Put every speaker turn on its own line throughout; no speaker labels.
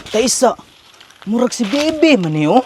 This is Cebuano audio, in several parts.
Taisa. Murag si Bebe man ni oh.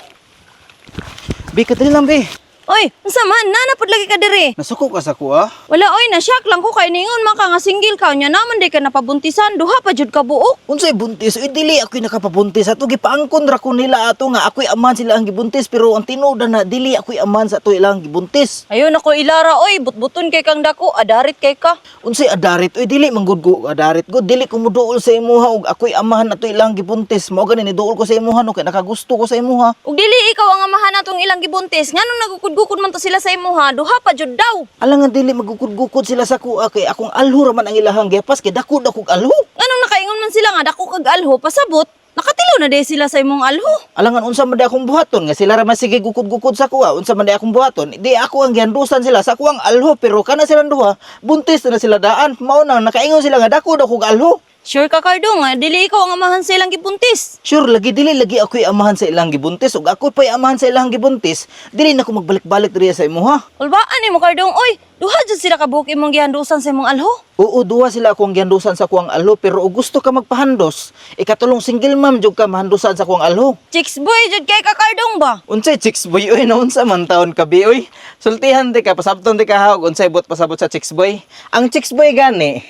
Be, kadali lang, be.
Oy, unsa man? Nana pud lagi ka diri.
Nasuko ka sa kuha.
Wala oy, na-shock lang ko kay ningon man ka nga single ka unya naman di ka napabuntisan, duha pa jud ka buok.
Unsay buntis? Uy, dili ako'y nakapabuntis. Ato gipaangkon ra ko nila ato nga ako'y amahan sila ang gibuntis, pero ang tinuod na dili ako'y amahan sa ato ilang gibuntis.
Ayun ako ilara oy, butbuton kay kang dako, adarit kay ka.
Unsay adarit? Uy, dili manggod ko adarit ko. Dili ko moduol sa imuha ug ako'y amahan ato ilang gibuntis. Mao gani ni duol ko sa imuha no kay nakagusto ko sa imuha.
Ug dili ikaw ang amahan natong ilang gibuntis, nganong nagukod-gukod man to sila sa imuha, duha pa jud daw.
Alangan dili magukod-gukod sila sa kuha kay akong alho ra man ang ilahang gipas kay dako dako alho.
Nganong nakaingon man sila nga dako kag alho, pasabot, nakatilaw na day sila sa imong alho.
Alangan unsa man di akong buhaton nga sila ra man sige gukod-gukod sa kuha, unsa man di akong buhaton, di ako ang gihandusan sila sa kuang alho, pero kana silang duha buntis na sila daan, mao nang nakaingon sila nga dako dako alho.
Sure ka, Cardo, nga dili ikaw ang amahan sa ilang gibuntis?
Sure lagi, dili lagi ako'y amahan sa ilang gibuntis. Ug ako pa'y amahan sa ilang gibuntis, dili na ko magbalik-balik diri sa imuha.
Ulbaan nimo, Cardong oy, duha jud sila ka buok imong gihandusan sa imong alho.
Oo, duha sila akong gihandusan sa kuang alho, pero og gusto ka magpahandos, ikatulong single mom jud ka mahandusan sa kuang alho.
Chicks boy jud kay ka, Cardong ba?
Unsay chicks boy oy, naunsa man taon ka bi oy? Sultihan di ka, pasabton di ka ha og unsay buot pasabot sa chicks boy. Ang chicks boy gani,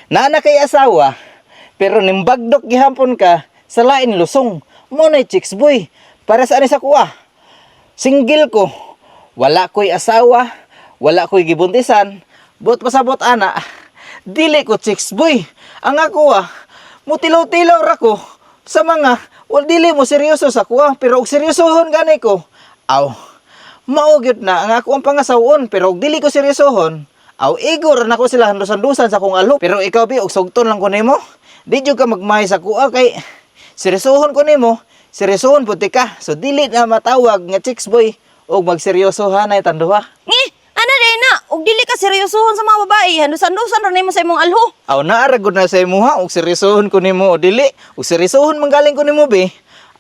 naa na kay asawa, pero nimbagdok gihapon ka sa lain lusong. Mo nay chicks boy. Para sa ani sa kuha? Single ko. Wala ko'y asawa, wala ko'y gibuntisan. Buot pasabot ana, dili ko chicks boy. Ang ako ah, mutilaw-tilaw ra ko sa mga wal dili mo seryoso sa kuha, pero og seryosohon gani ko. Aw, mao gyud na ang ako ang pangasawon, pero og dili ko seryosohon, aw, igo ra nako sila handusan-dusan sa akong alho. Pero ikaw bi, og sugton lang ko nimo. Di jud ka magmahay sa kuha kay seryosohon ko nimo, seryosohon pud ka. So dili na matawag nga chicks boy og magseryoso hanay tanduha.
Ngi, ana day na, ug dili ka seryosohon sa mga babae, handusan-dusan ra nimo sa imong alho.
Aw, naa ra gud na sa imuha og seryosohon ko nimo o dili. Og seryosohon man galing ko nimo bi.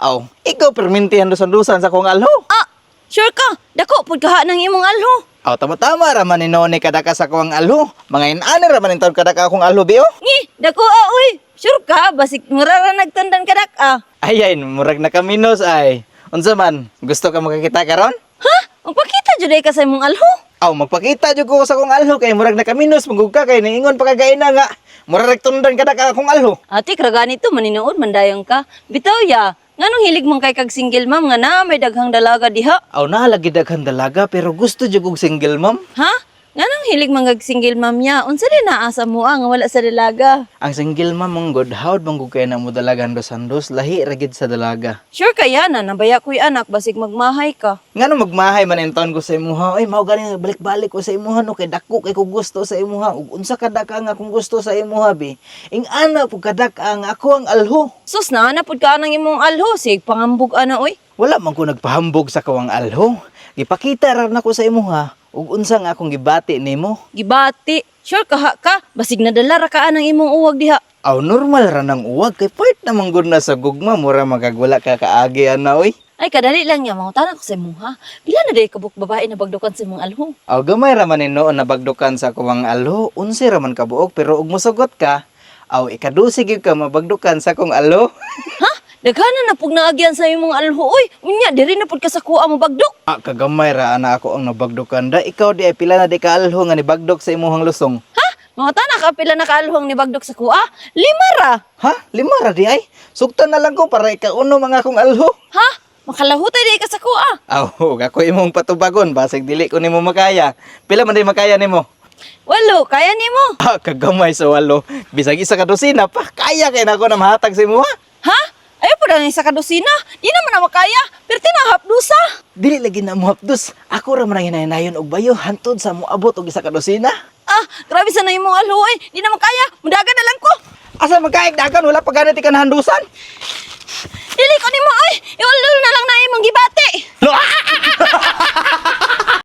Aw, ikaw perminti handusan-dusan sa akong alho.
Ah, sure ka, dako pud kaha ng imong alho.
Aw, tama-tama ra man ni Noni kadaka sa akong alho. Mga inani ra man taon kadaka akong alho bi oh.
Ngi, dako ah oy. Sure ka, basig mura ra nagtandan kadak ah.
Ay ay, murag na kaminos ay. Unsa man, gusto ka makakita karon?
Ha? Magpakita jud ay ka sa imong alho.
Aw, magpakita jud ko sa akong alho kay murag nakaminos mangug ka kay niingon pa kagaina nga murag nagtundan kadaka akong alho.
Ate, kraganito maninuod mandayong ka. Bitaw ya, nganong hilig man kay kag single ma'am nga na may daghang dalaga diha?
Aw, naa lagi daghan dalaga pero gusto jud kog single ma'am.
Ha? Nganong hilig man kag single ma'am ya? Unsa din naa sa mua nga wala sa dalaga?
Ang single ma'am mong good howd mong kay na mo dalaga handos-handos lahi ra gid sa dalaga.
Sure ka ya na nabaya ko'y anak basig magmahay ka.
Ngano magmahay man in taon ko sa imuha? Ay, mao gani balik-balik ko sa imuha no kay dako kay ko gusto sa imuha. Ug unsa kadaka nga kung gusto sa imuha bi? Ing ana pug kadaka nga ako ang alho.
Sus na na pud ka nang imong alho, sig pangambog ana oy.
Wala man ko nagpahambog sa kawang alho. Gipakita ra nako sa imuha ug unsa nga akong gibati nimo.
Gibati. Sure ka ha ka, basig nadala ra ka anang imong uwag diha.
Aw, normal ra nang uwag kay part naman gud na sa gugma, mura magagwala ka kaagi ana oy.
Ay kadali lang ya mangutana ko sa imong ha. Pila na day kabuk babae na bagdukan sa imong alho?
Aw, gamay ra man noon nabagdukan sa kawang alho, unsi ra man kabuok, pero ug mosugot ka, aw, ikadusi gyud ka mabagdukan sa kong alho.
Ha? Daghana na pug naagyan sa imong alho oy. Unya diri na pud ka sa kuha mo bagdok.
Ah, kagamay ra ana ako ang nabagdukan da. Ikaw di ay pila na di ka alho nga nibagdok sa imuhang lusong?
Ha? Mangutana ka pila na kaalhong ni bagdok sa kuha? Lima ra.
Ha? Lima ra di ay? Sugtan na lang ko para ikauno mga akong alho.
Ha? Makalahutay di ka sa kuha.
Aw, ako imong patubagon basig dili ko nimo makaya. Pila man di makaya nimo?
Walo, kaya nimo.
Ah, kagamay sa 8. Bisag isa ka dosina pa, kaya kay nako na mahatag sa imuha.
Ha? Ayaw po na isa ka dosina. Di naman na makaya. Pero tinahap dusa.
Dili lagi na mo hapdos. Ako ra man ang hinaynayon og bayo hantod sa moabot og isa ka dosina.
Ah, grabe sa na imong alho oy. Di na makaya. Mudagan na lang ko.
Asa magkaig dagan wala pa ganit ka nahandusan?
Dili ko nimo oy. Iulol na lang na imong gibati.